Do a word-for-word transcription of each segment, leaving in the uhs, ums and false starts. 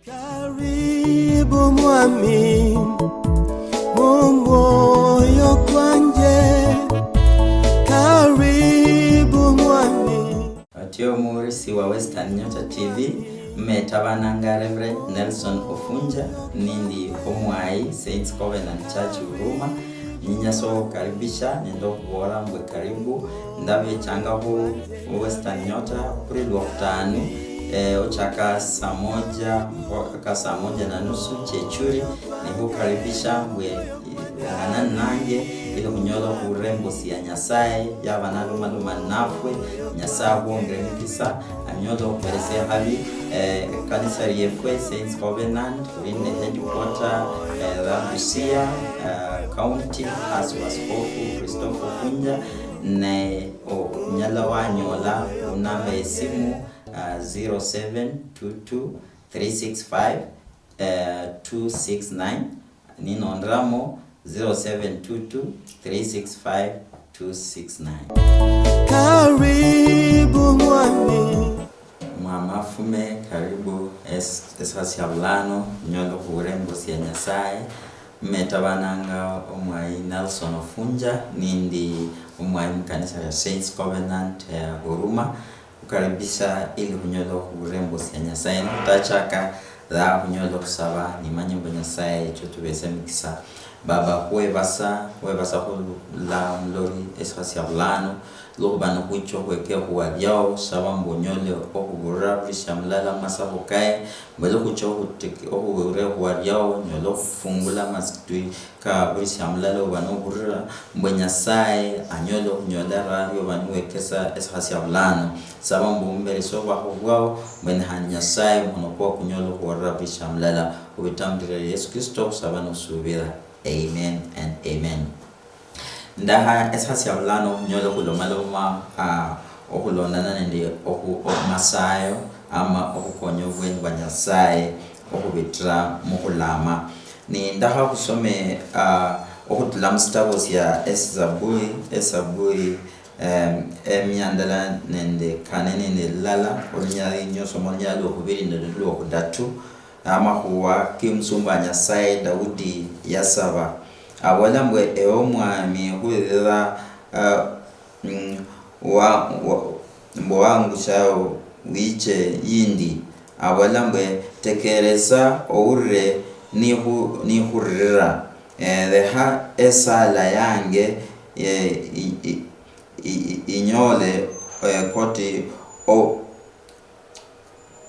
Karibu mwami, mu mwoyo kwanje. Karibu mwami. Otyo omuhurisi wa Western Nyota T V, mmetabananga Reverend Nelson Ofunja, nindi omwayi Saints Covenant Church Huruma. Ninyasa okhukaribisha nende okhubola mbwe karibu. Ndabechanga khu Western Nyota khuli Lwokhutanu, eh, ochaka saa moja mpaka saa moja na nusu chechuri. Nikhukaribisha mbwe ungana nange ili khunyola okhurembosia Nyasaye yaba nalomaloma nafwe. Nyasaye akhwongere emikisa, anyole okhuberesia habi. Eh, ekanisa liefwe Saints Covenant, khuli nende headquarter, eh, la Busia, eh, County, hasi wa Askofu Christopher Ofunja, ne onyala wanyola khunamba yesimu, ah, zero seven two two three six five, eh, two six nine, ninonderamo zero seven two two three six five two six nine. Karibu mwami. Mwama Fume, karibu es-, esiha sia bulano, nyole okhurembosia Nyasaye. Mmetabananga omwayi Nelson Ofunja, nindi omwayi mukanisa lia Saints Covenant ya Huruma. Khukaribisha ili khunyole okhurembosia Nyasaye. Nikhutachaka, la khunyole okhusaba, nimanye mbu Nyasaye echo tubese emikisa. Baba, khwebasa, khwebasa khula mulori esiha sia bulano, lwokhuba nikhwicha okhweka ekhuwa liao, saba mbu onyole okhubulira buli siamulala mumasabo kaye, mbwe lwokhucha okhuteke-, okhubulira ekhuwa liao, nyole okhufungula amasitwi ka buli siamulala oba nobulira, mbwe Nyasaye anyole okhunyola eraha lioba niwekesa esiha sia bulano. Saba mbu omubelese obubakha bwao, mbwe nihandi Nyasaye omukhono kwao kunyole okhwolera buli siamulala. Khubitamirira Yesu Kristo khusaba nosubira. Amen and amen. Ndaha esiha sia bulano nyola okhulomaloma, ah, okhulondana nende okhu-, omumasayo ama okhukonya obwenyi bwa Nyasaye okhubitira mukhulama. Ni ndakha khusome, ah, okhutula musitabo sia Esaburi, Esaburi, em, emia ndala nende kane nende lilala, olunyali, nyosoma olunyali lwokhubiri nende lwokhudatu. Amakhuwa kimusumba Nyasaye Daudi yasaba. Abola mbwe, "Ewe Omwami, hulirira, ah, mm, wa-, wa-, mbu wangusha wiche yindi." Abola mbwe, "Tekeresa, ourire, nihu-, nihurira. Eh, leha esala yange, eh, i-, i-, i-, i-, inyole, eh, koti o-,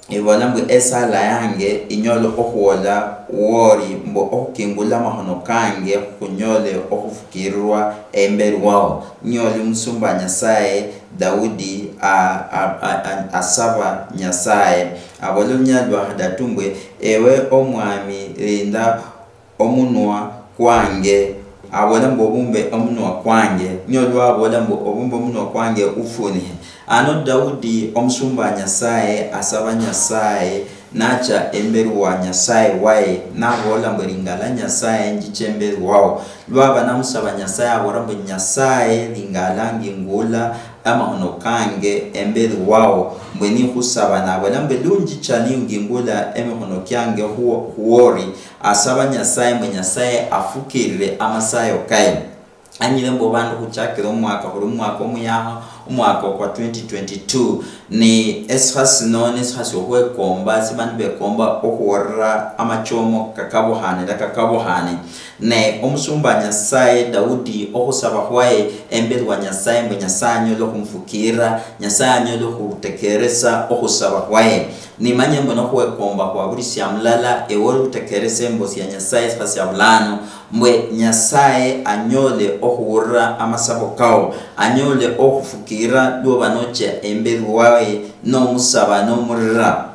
ibola mbu esala yange inyole okhwola wori, mbu okhukingula amakhono kange khunyole okhufukirirwa emberi wao." Niye oli omusumba Nyasaye Daudi a-, a-, a-, a-, asaba Nyasaye. Abola olunyali lwa khadatu mbwe, "Ewe Omwami, linda omunwa kwange." Abola mbu, "Obumbe omunwa kwange." Niyo lwabola mbu, "Obumbe omunwa kwange ufunihe." Ano Daudi, omusumba wa Nyasaye, asaba Nyasaye, nacha emberi wa Nyasaye waye, nabola mbu, "Lingala Nyasaye, njiche emberi wao." Lwaba namusaba Nyasaye, abola mbu, "Nyasaye, lingala ngingula amakhono kange emberi wao, mbwe nikhusaba." Nabola mbu, "Lunjicha ningingula emikhono kiange khuo-, khuori." Asaba Nyasaye mbu Nyasaye afukirire amasayo kaye. Anyire mbu bandu khuchakira omwaka, khuli omwaka omuyakha, omwaka okwa twenty twenty-two, ni esiha sino nesiha siokhwekomba, si bandu bekomba okhuworera amachomo kakabuhanira kakabuhane. Ne omusumba Nyasaye Daudi okhusaba khwaye emberi wa Nyasaye mbu Nyasaye anyole okhumufukirira, Nyasaye anyole okhutekeresa okhusaba khwaye. Nimanye mbu nokhwekomba khwa buli siamulala, ewe ori otekerese embosi ya Nyasaye esiha sia bulano, mbwe Nyasaye anyole okhuwulira amasabo kao, anyole okhufukirira lwoba nocha emberi waye nomusaba nomurira.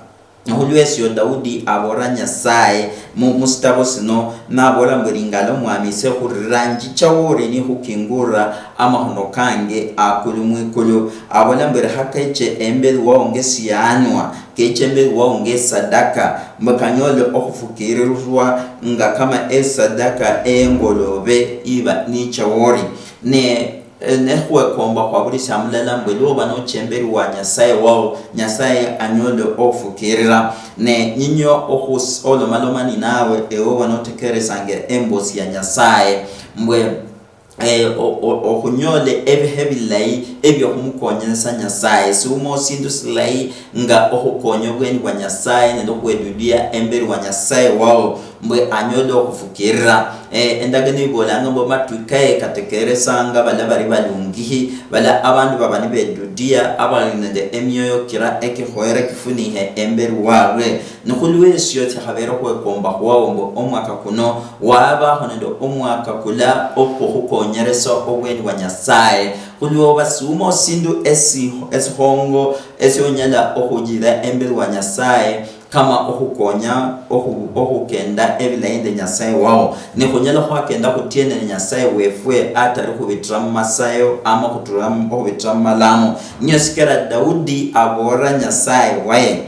Khulwesio Daudi aboolera Nyasaye mu, musitabo sino, nabola mbu, "Lingala Omwami ise khurira, njicha wori nikhukingurira amakhono kange akulu mwikulu." Abola mbu, "Lekha keche emberi wao ngesianwa, keche emberi wao ngesadaka, mbu kanyole okhufukirirwa nga kama esadaka engolobe iba nicha wori." Ne Eh, ne khwekomba khwa buli shamulala mbwe lwoba nocha emberi wa Nyasaye wao, Nyasaye anyole okhufukirira. Ne ninywe okhus-, olomaloma ninawe, ewe oba notekeresanga embosi ya Nyasaye, mbwe, eh, o-, o-, okhunyole ebihe bilayi ebiokhumukonyesa Nyasaye. Siuma osindu silayi nga okhukonya obweni bwa Nyasaye nende okhwedudia emberi wa Nyasaye wao, mbwe anyole okhufukirira. Eh, endagano ibolanga mbu amatwi kaye katekeresanga bala bali balungihi, bala abandu baba nibedudia, abali nende emioyo kira ekikhoyere kifunihe emberi wabwe. Nikhulwesio siakhabere okhwekomba khwao mbu omwaka kuno wabaho nende omwaka kula okwokhukonyeresa obweni bwa Nyasaye. Khulwoba siuma osindu esi-, esikhongo esionyala okhujira emberi wa Nyasaye, kama okhukonya okhu-, okhukenda ebilayi nende Nyasaye wao. Ne khunyala khwakenda khutiena ne Nyasaye wefwe atari khubitira mumasayo ama khutura mu-, okhubitira mumalamo. Niyo sikera Daudi abolera Nyasaye waye,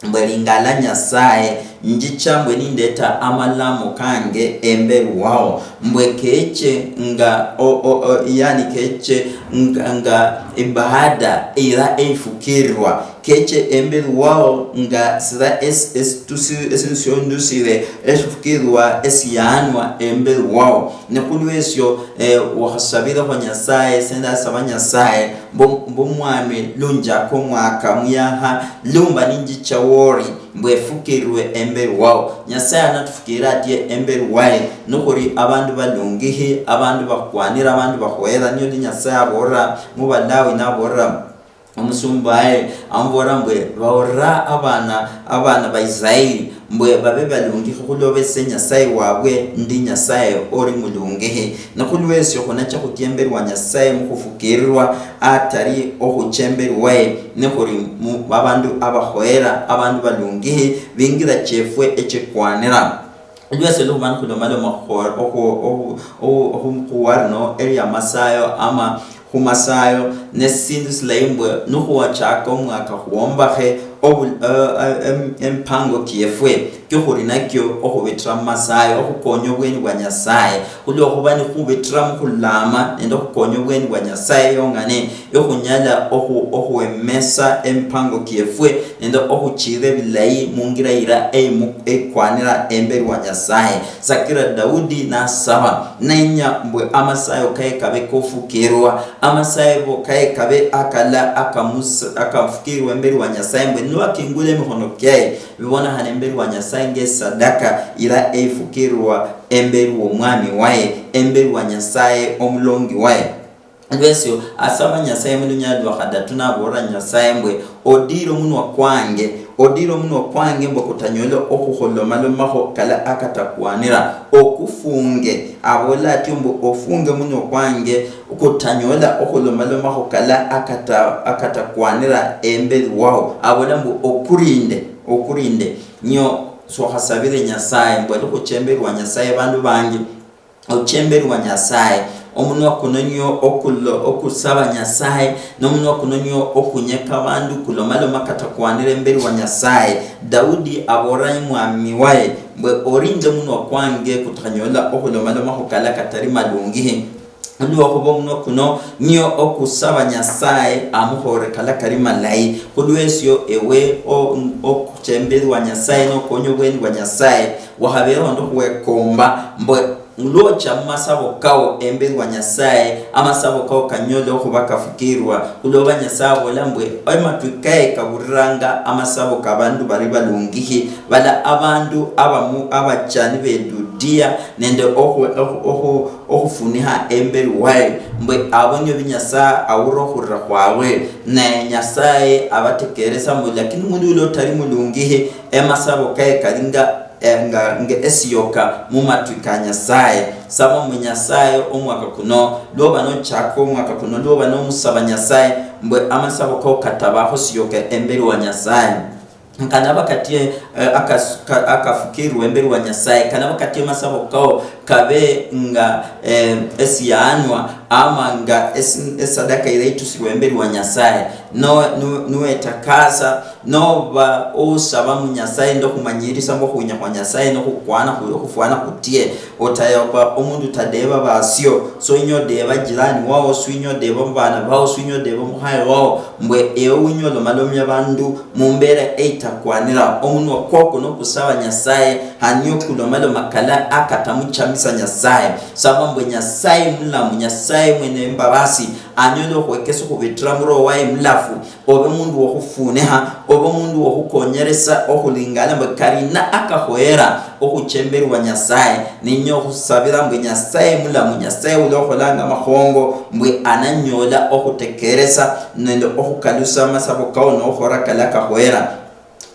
mbwe lingala Nyasaye, njicha mbwe nindeta amalamo kange emberi wao, mbwe keche nga o-, o-, o-, yani keche nga, nga ibada ira eifukirirwa, keche emberi wao nga sira es-, es-, tusi-, esindu siondusire esifukirwa esiyaanwa emberi wao. Ne khulwesio, eh, wakhasabirekho Nyasaye, sende asaba Nyasaye, mbu, mbu Mwami, lunjaka omwaka muyaha, lumba ninjicha wori, mbu efukirwe emberi wao. Nyasaye anatufukire atie emberi waye? Nikhuri abandu balungihi, abandu bakhukwanira, abandu bakhuhera. Niyo ndi Nyasaye abolera mubalawi, nabolera omusumba waye, amubolera mbwe, baolera abana, abana ba Israeli, mbwe babe balungihi, khulwoba ese Nyasaye wabwe ndi Nyasaye ori mulungihi. Ne khulwesio khunacha khutia emberi wa Nyasaye mukhufukirirwa, atari okhucha emberi waye, nikhuri mu, abandu abakhoyera, abandu balungihi, bingira chiefwe echikwanira. Lwesi lukhuba nikhulomaloma khu-, okhu-, okhu-, okhu-, okhu-, khuwa rino eria masayo ama khumasayo, ne sindu silayi mbwe nikhuwachaka omwaka khuombakhe obu-, eh, eh, em-, emipango kiefwe kiokhuli nakio okhubitira mumasayo, okhukonya obweni bwa Nyasaye, khulwokhuba nikhubitira mukhulama nende okhukonya obweni bwa Nyasaye yong'ane, ekhunyala okhu-, okhwemesa emipango kiefwe nende okhuchira ebilayi mungira ira eimu-, eikwanira emberi wa Nyasaye. Sakira Daudi nasaba, nenya mbwe amasayo kaye kabe kofukirwa, amasayo bo kaye kabe akala akamus-, akafukirwa emberi wa Nyasaye, mbwe niwakingula emikhono kiaye bibonekhana emberi wa Nyasaye ngesadaka ira eifukirwa emberi womwami waye, emberi wa Nyasaye omulongi waye. Lwesio asaba Nyasaye mulunyali lwa khadatu, naboolera Nyasaye mbwe, odire omunwa kwange, odire omunwa kwange mbwe kutanyola okhukhulomalomakho kala akatakwanira, okufunge. Abola atyo mbwe, ofunge omunwa kwange kutanyola okhulomalomakho kala akata-, akatakwanira emberi wao. Abola mbwe, okurinde, okurinde. Nio sokhasabire Nyasaye mbwe alikhucha emberi wa Nyasaye, bandu bangi oche emberi wa Nyasaye. Omunwa kuno nio okulo-, okusaba Nyasaye, nomunwa kuno nio okunyeka abandu, kulomaloma katakwanira emberi wa Nyasaye. Daudi abolera mwami waye mbwe, orinde omunwa kwange kutanyola okhulomalomakho kala katari malungihi. Olwokhuba omunwa kuno nio okusaba Nyasaye amukhore kala kali malayi. Khulwesio ewe o-, okucha emberi wa Nyasaye nokonya obweni bwa Nyasaye, wakhabereho ndokhwekomba mbwe lwocha mumasabo kao emberi wa Nyasaye, amasabo kao kanyole okhuba kafukirwa, khulwoba Nyasaye abola mbwe, amatwi kaye kawuliranga amasabo kabandu bali balungihi, bala abandu abamu-, abacha nibedudia nende okhu-, okhu-, okhu-, okhufuniha emberi waye, mbwe abo nio bi Nyasaye awulira okhurira khwabwe, naye Nyasaye abatekeresa mbu, lakini mundu ula otali mulungihi, emasabo kaye kali nga eh, nga, nga esiyoka mumatwi ka Nyasaye. Saba mbu Nyasaye omwaka kuno, lwoba nochaka omwaka kuno, lwoba nomusaba Nyasaye, mbwe amasabo kao katabakho siyoka emberi wa Nyasaye. Kanaba katie, eh, akas-, ka-, akafukirwa emberi wa Nyasaye, kanaba katie amasabo kao kabe nga, eh, esiyaanwa, ama nga esi-, esadaka ila itusirwe emberi wa Nyasaye, no-, nu-, nuwetakasa, noba ousaba mu Nyasaye nende okhumanyirisa mbu okhwinya khwa Nyasaye nokhukwana khu-, okhufwana khutie, otayoba omundu tadeba basio, soinya odeba jirani wao, soinya odeba mubana bao, soinya odeba mukhaye wao, mbwe ewe winya olomalomia bandu mumbera eitakwanira. Omunwa kwokwo nokusaba Nyasaye, handi niyo kulomaloma kala akatamuchamisa Nyasaye. Saba mbwe Nyasaye mulamu, Nyasaye mwene wembabasi, anyole okhwekesa okhubitira mu Roho waye mulafu, obe mundu wokhufuneha, obe mundu wokhukonyeresa okhulingana mbwe karina akakhoyera okhucha emberi wa Nyasaye. Ninya okhusabira mbwe Nyasaye mulamu, Nyasaye ulia okholanga amakhongo, mbwe ananyola okhutekeresa nende okhukalusa amasabo kao nokhora kala akakhoyera.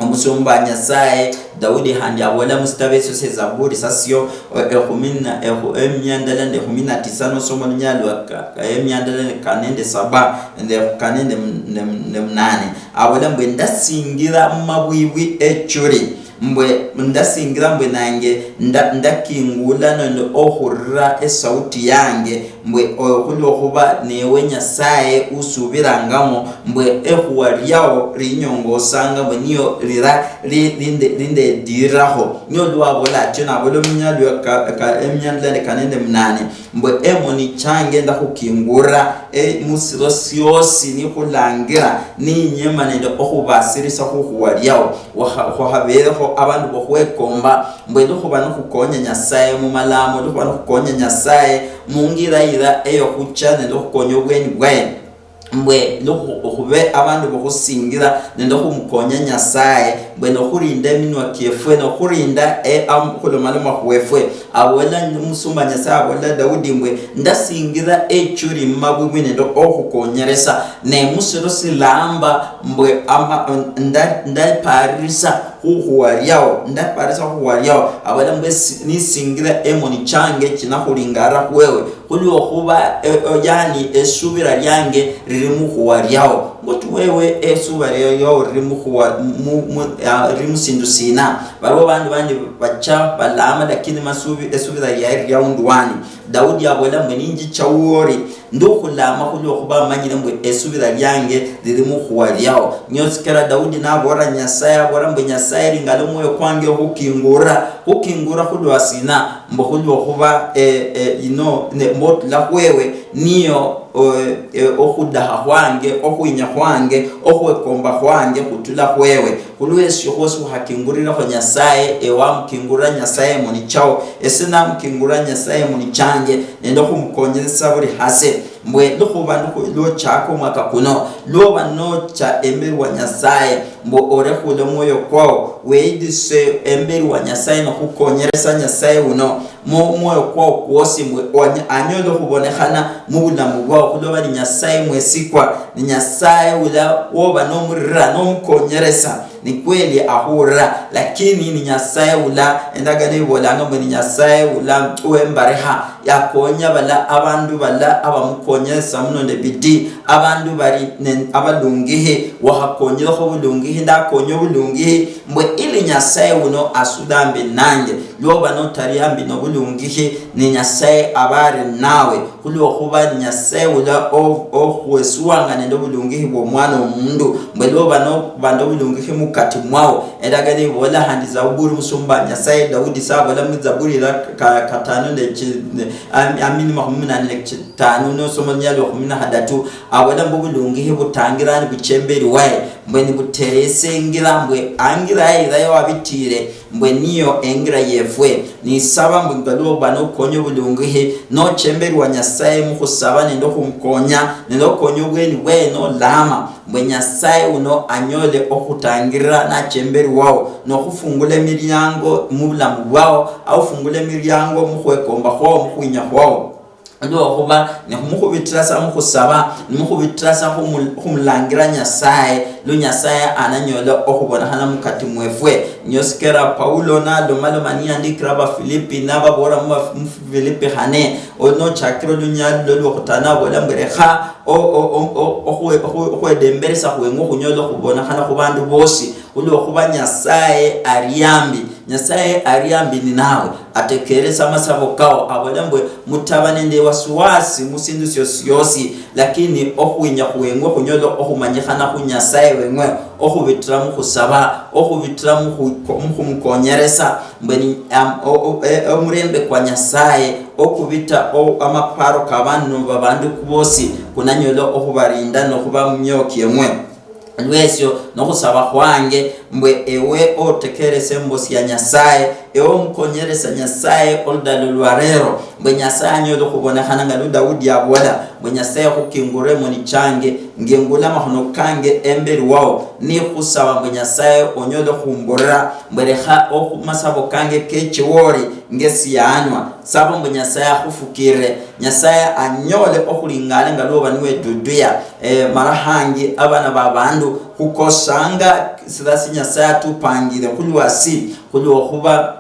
Omusumba Nyasaye Daudi handi abola musitabo esio se Zaburi sasio, e-, ekhumi na, ekhu-, emia ndala nende ekhumi na tisa, nosoma olunyalo lwa ka-, ka-, emia ndala nende kane nende saba, nende kane nende m-, nende m-, nende munane. Abola mbwe, "Ndasingira mumabwibwi echuri, mbwe ndasingira mbwe nange nda-, ndakingula nende okhurira esauti yange." Mbwe oyo khulwokhuba newe Nyasaye usubirangamo, mbwe ekhuwa liao linyongosanga, mbwe niyo lira li-, linde-, lindedirakho. Niyo lwabola atyo, nabola omunyalwa ka-, ka-, emiandla nende kane nende munane, mbwe emoni change ndakhukingura, e, musiro siosi nikhulangira, ninyema nende okhubasirisa khukhuwa liao. Wakha-, khwakhaberekho abandu bokhwekomba, mbwe likhuba nikhukonya Nyasaye mumalamo, likhuba nikhukonya Nyasaye mungira ira eyokhucha nende okhukonya obweni bwaye, mbwe likhu-, okhube abandu bokhusingira nende okhumukonya Nyasaye, mbwe nokhurinda eminwa kiefwe, nokhurinda, e, am-, okhulomaloma khwefwe. Abola omusumba Nyasaye, abola Daudi mbwe, "Ndasingira echuri mumabwibwi nende okhukonyeresa, ne musiro silamba mbwe ama-, nda-, ndaparirisa khukhuwa liao, ndaparisa khukhuwa liao." Abola mbwe, "Si-, nisingira emoni change chinakhulingara khwewe, khulwokhuba, e-, e-, yani esubira liange lili mukhuwa liao." Mbuti wewe esubira liao lili mukhuwa, mu-, mu-, ah, lili musindu sina? Baliwo bandu bandi bacha balama, lakini masubi-, esubira liaye lili aundi wani. Daudi abola mbwe, "Ninjicha wori, ndukhulama khulwokhuba amanyire mbwe esubira liange lili mukhuwa liao." Niyo sikira Daudi naboolera Nyasaye, abola mbwe, "Nyasaye, lingala omwoyo kwange okhukingura, khukingura khulwa sina? Mbwe khulwokhuba, eh, eh, ino, ne, mbotula khwewe, niyo, eh, eh, okhudaha khwange, okhwinya khwange, okhwekomba khwange khutula khwewe." Khulwesio khwosi khukhakingurirekho Nyasaye, ewe wamukingurira Nyasaye moni chao, ese namukingurira Nyasaye moni change, nende okhumukonyeresa buli hase. Mbwe likhuba nikhu-, lwochaka omwaka kuno, lwoba nocha emberi wa Nyasaye, mbwe orekhule omwoyo kwao, weyidise emberi wa Nyasaye nokhukonyeresa Nyasaye uno mu mwoyo kwao kwosi, mbwe wanya-, anyole okhubonekhana mubulamu bwao, khulwoba ni Nyasaye mwesikwa, ni Nyasaye ula woba nomurira nomukonyeresa. Ni kweli akhurira, lakini ni Nyasaye ula, endagano ibolanga mbu ni Nyasaye ula wembarekha, yakonya bala, abandu bala abamukonyeresa muno nende bidii, abandu bali ne-, abalungihi, wakhakonyelekho bulungihi, ndakonya obulungihi, mbwe ili Nyasaye uno asule ambi nanje. Lwoba notali ambi nobulungihi, ni Nyasaye aba ari nawe. Khulwokhuba ni Nyasaye ula o-, okhwesuwanga nende obulungihi bwomwana omundu, mbwe lwoba noba nobulungihi mukati mwao. Endagano ibola handi Zaburi, musumba Nyasaye Daudi sabola muzaburi la ka-, katano ne chi-, ne, am-, amini makhumi munane ne chitano, nosoma lunyali lwa khumi na khadatu, abola mbu obulungihi butangira nibucha emberi waye, mbwe nibuteresa engira, mbwe angira yaye ira yawabitire, mbwe niyo engira yefwe. Nisaba mbu nga lwoba nokonya obulungihi, nocha emberi wa Nyasaye mukhusaba nende okhumukonya, nende okhukonya obweni bwaye nolama, mbwe Nyasaye uno anyole okhutangirira nacha emberi wao, nokhufungula emiliango mubulamu bwao, akhufungula emiliango mukhwekomba khwao, mukhwinya khwao. Olwokhuba nikhumukhubitira sa mukhusaba, nimukhubitira sa khumu-, khumulangira Nyasaye, lu Nyasaye ananyola okhubonekhana mukati mwefwe. Niyo sikera Paulo nalomaloma niyandikira Abafilipi, nababoolera mu Baf-, mu Filipi khane, o-, nochakira olunyali lwo lwokhutano, abola mbu, "Lekha o-, o-, o-, o-, okhwe-, okhwe-, okhwedemberesa khweng'we khunyole okhubonekhana khubandu bosi." Khulwokhuba Nyasaye ali ambi, Nyasaye ali ambi ninawe, atekeresa amasabo kao, abole mbwe mutaba nende wasiwasi musindu siosi siosi, lakini okhwinya khweng'we khunyole okhumanyikhana khu Nyasaye weng'we, okhubitira mukhusaba, okhubitira mukhu-, mukhumukonyeresa, mbwe ni, am-, o-, o-, e-, omurembe kwa Nyasaye, okubita o-, amaparo ka bandu noba abandu bosi, kunanyola okhubarinda nokhuba mumioyo kieng'we. Lwesio nokhusaba khwange, mbwe ewe otekerese mbosi ya Nyasaye, ewe omukonyeresa Nyasaye oludalo lwa rero, mbwe Nyasaye anyole okhubonekhana nga lu Daudi abola, mbwe Nyasaye khukingure emoni change, ngingule amakhono kange emberi wao, nikhusaba mbwe Nyasaye onyole okhumburira, mbwe lekha okhu-, masabo kange kechiwori ngesiyaanwa. Saba mbwe Nyasaye akhufukirire, Nyasaye anyole okhulingale nga lwoba niweduduya. Eh, mara hangi abana ba bandu khukosanga sila si Nyasaye atupangire khulwasi, khulwokhuba,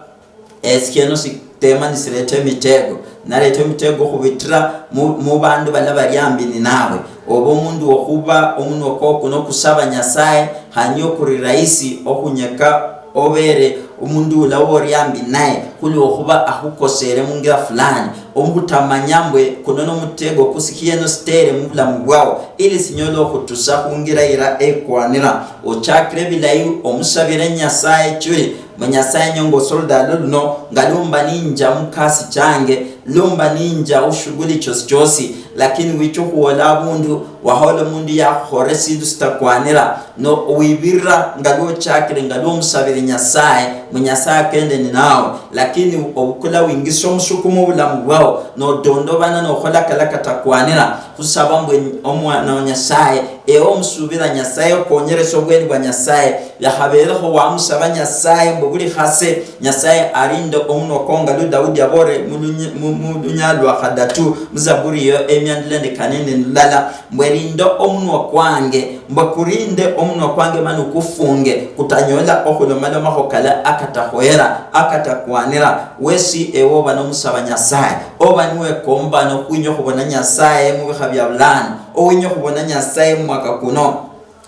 eh, sikheno sitema nisireta emitego, nareta emitego khubitira mu, mu bandu bala bali ambi ninawe. Oba omundu wokhuba omunwa kwo kuno kusaba Nyasaye, khani okuri rahisi okhunyeka obere omundu ula wori ambi naye, khulwokhuba akhukosere mungira fulani, omutamanya mbwe kuno nomutego kusikhieno sitere mubulamu bwao, ili sinyole okhutusa khungira ira ekwanira. Ochakire bilayi, omusabire Nyasaye chuli, mwe Nyasaye nyongosa oludalo luno, nga lumba ninja mukasi change, lumba ninja ushughuli chosi chosi, lakini wicha okhuwola abundu, wahola omundu yakhukhora esindu sitakwanira, no wibirira nga lwochakire, nga lwomusabire Nyasaye, mwe Nyasaye akende ninawe, lakini obukula wingisha omusukumo obulamu bwao, nodondobana nokhola kala katakwanira, khusaba mbwe omwana wa Nyasaye, ewe omusubira Nyasaye, okonyeresa obweni bwa Nyasaye, yakhaberekho wamusaba Nyasaye mbwe buli khase, Nyasaye arinde omunwa kwao nga lwa Daudi abore mu lunyi-, mu, mu lunyala lwa khadatu, mu Zaburi eyo emia ndala nende kanene ndala, mbwe rinda omunwa kwange, mbwe kurinde omunwa kwange mani ukufunge, kutanyola okhulomalomakho kala akatakhoyera, akatakwanira. Wesi ewe oba nomusaba Nyasaye, oba niwekomba nokhwinya okhubona Nyasaye mubikha bia bulano, owinya okhubona Nyasaye mumwaka kuno,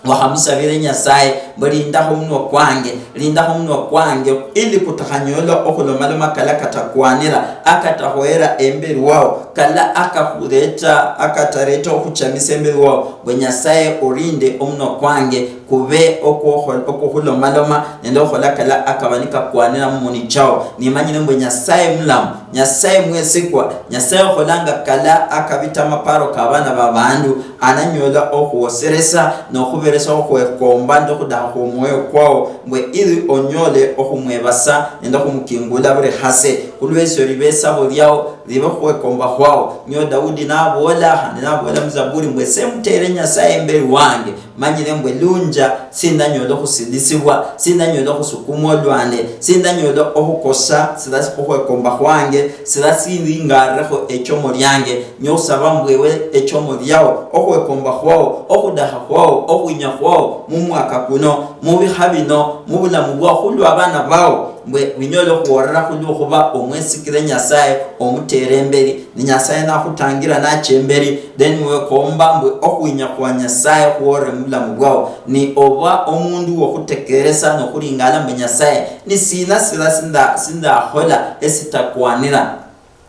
wakhamusabire Nyasaye, mbu, "Lindakho omunwa kwange, lindakho omunwa kwange, ili kutakhanyola okhulomaloma kala katakwanira, akatakhoyera emberi wao, kala akakhureta, akatareta okhuchamisa emberi wao." Mbwe, "Nyasaye, orinde omunwa kwange, kube okwokho-, okwokhulomaloma nende okhukhola kala akaba nikakwanira mumoni chao. Nimanyire mbwe Nyasaye mulamu, Nyasaye mwesikwa, Nyasaye okholanga kala akabita amaparo ka abana ba bandu, ananyola okhuwoseresa nokhuberesa okhwekomba nende okhudaha khwomwoyo kwao, mbwe ili onyole okhumwebasa nende okhumukingula buli khase. Khulwesio libe esabo liao, libe okhwekomba khwao." Nio Daudi nabola, khandi nabola muzaburi mbwe, "Ese mutere Nyasaye emberi wange, manyire mbwe lunja, sindanyola okhusidisibwa, sindanyola okhusukumwa olwande, sindanyola okhukosa, sila okhwekomba khwange, sila silingarekho echomo liange." Nio khusaba mbwe ewe echomo liao, okhwekomba khwao, okhudaha khwao, okhwinya khwao mumwaka kuno, mubikha bino, mubulamu bwao, khulwa abana bao, mbwe binyole okhuhorera khulwa okhuba omwesikire Nyasaye, omutere emberi, ni Nyasaye nakhutangira nacha emberi, then wekomba mbwe okhwinya khwa Nyasaye khuhorere mubulamu bwao. Ni oba omundu wokhutekeresa nokhuringala mbu, "Nyasaye, ni sina sila sinda-, sindakhola esitakwanira,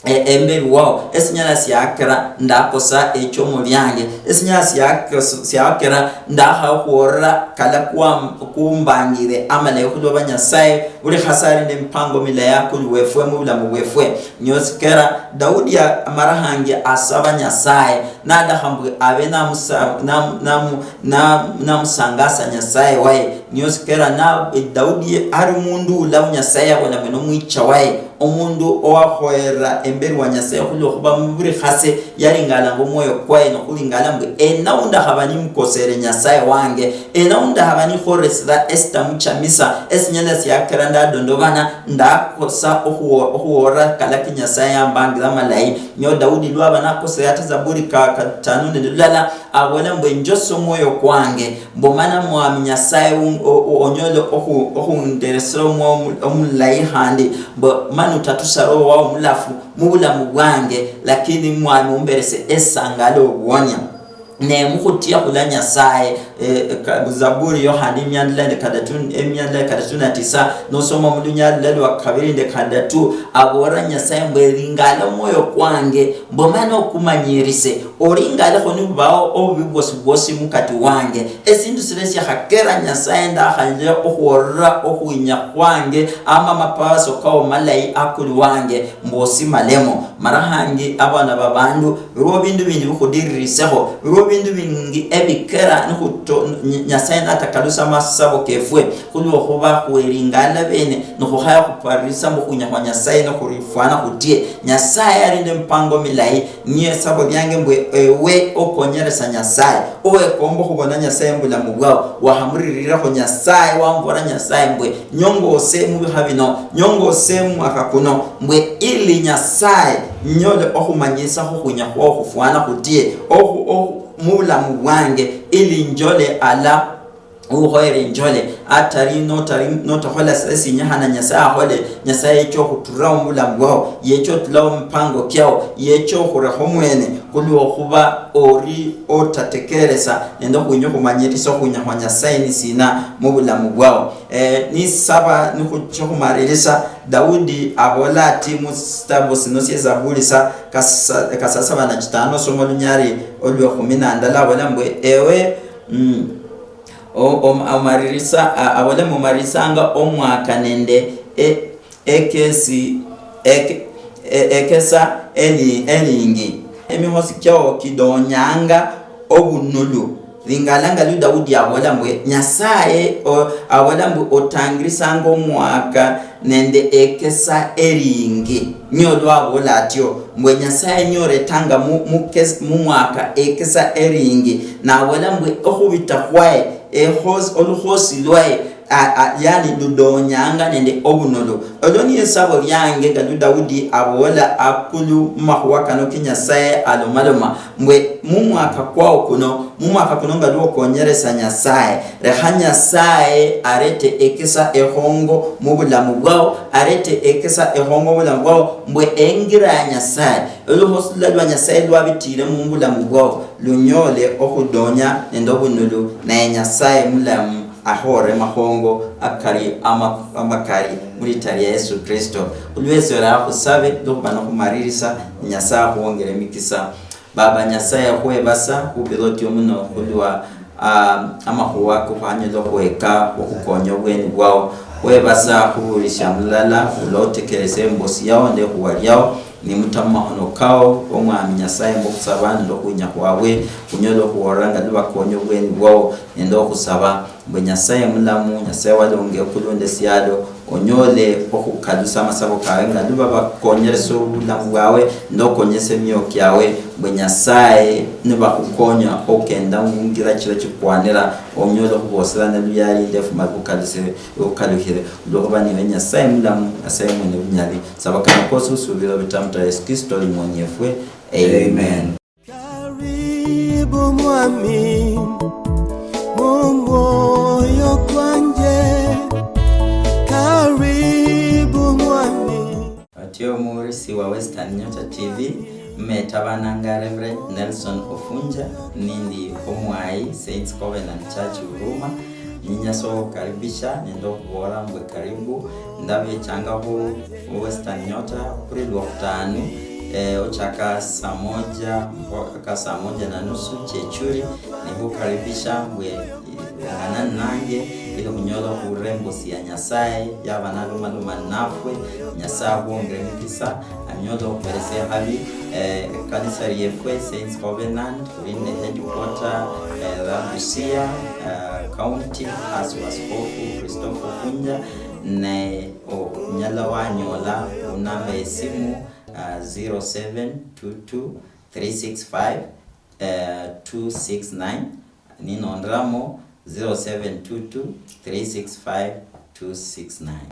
e-, emberi wao, esinyala siakira ndakosa echomo liange, esinyala siakos-, siakira ndakhakhworera kala kwam-, kumbangire amalayi khulwa ba Nyasaye, buli khase ali nemipango milayi akulu wefwe mubulamu bwefwe." Nio sikera Daudi a-, amara hangi asaba Nyasaye, nadakha mbwe abe namusa-, nam-, namu-, nam-, namusangasa Nyasaye waye. Nio sikera na, Daudi ari omundu ula wu Nyasaye yabola mbu nomwicha waye, omundu owakhoyera emberi wa Nyasaye, khulwa khuba mubuli khase yaringalanga omwoyo kwaye, nokhulingala mbu, "Ena undakhaba nimukosere Nyasaye wange? Ena undakhaba nikhorere sila esitamuchamisa, esinyala siakira ndadondobana, ndakosa okhuwo-, okhuwora kala ki Nyasaye yambangira malayi?" Nio Daudi lwaba nakosere ata Zaburi ka katano nende lulala, abola mbu, "Enjosa omwoyo kwange, mbu mana Mwami Nyasaye un-, o-, o-, onyole okhu-, okhunderesera omwoyo omu-, omulayi khandi, mbu mana otatusara owao omulafu mubulamu bwange, lakini Mwami umberese esangala obuonia." Ne mukhutia khula Nyasaye, Eh, ka-, Zaburi yo khandi emiandila nende kadatu, emiandila kadatu na tisa, nosoma mu lunyalila lwa kabiri nende kadatu, abora Nyasaye mbu, "Eringala omwoyo kwange, mbu mane okumanyirise, oringalekho nibubao obubi bwosi bwosi mukati wange." Esindu sila siakhakera Nyasaye ndakhanyala okhworera okhwinya khwange, ama amapaso kao malayi akulu wange, mbu osimalemo. Mara hangi abana babandu, Lwo bindu bindi bikhudiririsakho, lwo bindu bingi ebikera nikhuto-, Ny-, Nyasaye natakalusa amasabo kefwe, khulwokhuba khweringala bene, nikhukhaya khuparirisa mbu khunya khwa Nyasaye nikhurifwana khutie. Nyasaye ali nende mipango milayi, niye esabo liange mbu ewe okonyeresa Nyasaye, owekomba khubona Nyasaye mubulamu bwao, wakhamuririrakho Nyasaye, wamubora Nyasaye mbu, Nyongose mubikha bino, nyongose mumwaka kuno, mbwe ili Nyasaye nyole okhumanyisakho khunya khwao khufwana khutie okhu-, okhu-, mubulamu bwange, ili njole ala ukhoyere njole, atari notari, notakhola sa-, esinyikhana Nyasaye akhole, Nyasaye yecha okhuturao mubulamu bwao, yecha otulao mumipango kiao, yecha okhurekha omwene, khulwokhuba ori otatekeresa nende okhunya okhumanyirisa okhunya khwa Nyasaye nisina mubulamu bwao. Eh, nisaba nikhucha khumalirisa, Daudi abola ati musitabu sino sie Zaburi sa kasa-, kasasaba na chitano, somo lunyari olwe khumi na ndala, abola mbwe, "Ewe, mm, o-, om-, omaririsa, a-, abola mumaririsanga omwaka nende e-, ekesi, eke-, e-, ekesa eli-, elingi. Emikhosi kiao kidonyanga obunulu." Lingala nga lu Daudi abola mbwe, Nyasaye o-, abola mbwe, "Otangirisanga omwaka nende ekesa eringi." Nio lwabola atio, mbwe Nyasaye nio oretanga mu-, mu kes-, mumwaka ekesa eringi. Nabola mbwe, okhubita khwaye, ekhos-, olukhosi lwaye, a-, a-, yani ludonyanga nende obunulu. Olwo niye esabo liange, nga lu Daudi abola akulu mumakhuwa kano ki Nyasaye alomaloma, mbwe mumwaka kwao kuno, mumwaka kuno nga lwokonyeresa Nyasaye, lekha Nyasaye arete ekisa ekhongo mubulamu bwao, arete ekisa ekhongo mubulamu bwao, mbwe engira ya Nyasaye, olukhosi lula lwa Nyasaye lwabitire mubulamu bwao, lunyole okhudonya nende obunulu, naye Nyasaye mulamu. Akhore makhongo akali ama-, amakali mulita lia Yesu Kristo. Khulwesio lero khusabe, lukhuba nikhumalirisa, Nyasaye akhuongere emikisa. Baba Nyasaye, khwebasa khubirotio muno khulwa, ah, amakhuwa kokhwanyala okhweka okhukonya obweni bwao. Khwebasa khubulisia mulala, ulotekerese embosi yao nende ekhuwa liao, nimuta mumakhono kao, Omwami Nyasaye, mbo khusaba nende okhwinya khwabwe, khunyole okhubolera nga nibakonya obweni bwao, nende okhusaba, Mbwe Nyasaye mulamu, Nyasaye walonga ekulu nende esialo, onyole okhukalusa amasabo kawe nga niba bakonyeresa obulamu bwawe, nende okonyesa emioyo kiawe, mbwe Nyasaye nibakhukonya okenda mungira chira chikwanira, onyole okhuboserana luyali ndefu mali bukaluse-, bukalukhire, olwohuba niwe Nyasaye mulamu, Nyasaye mwene bunyali. Saba kano kosi husubira obitamta Yesu Kristo oli mwonieefwe. Amen. Amen. Karibu mwami, mu mwoyo kwanje. Karibu mwami. Otyo omuhurisi wa Western Nyota T V, mmetabananga Reverend Nelson Ofunja, nindi omwayi Saints Covenant Church Huruma. Ninyasa okhukaribisha nende okhubola mbwe karibu, ndabechanga khu, khu Western Nyota khuli Lwokhutanu, eh, ochaka saa moja mpaka saa moja na nusu chechuri, nikhukaribisha mbwe ungana nange ili khunyola khurembo sia Nyasaye yaba nalomaloma nafwe. Nyasaye akhuongere emikisa, anyole okhuberesia habi, eh, ekanisa liefwe Saints Covenant, khuli nende headquarter, eh, la Busia, eh, County, hasi wa Askofu Christopher Kunja, ne onyala wanyola khunamba yesimu, ah, zero seven two two three six five, eh, two six nine, ninonderamo zero seven two two three six five two six nine.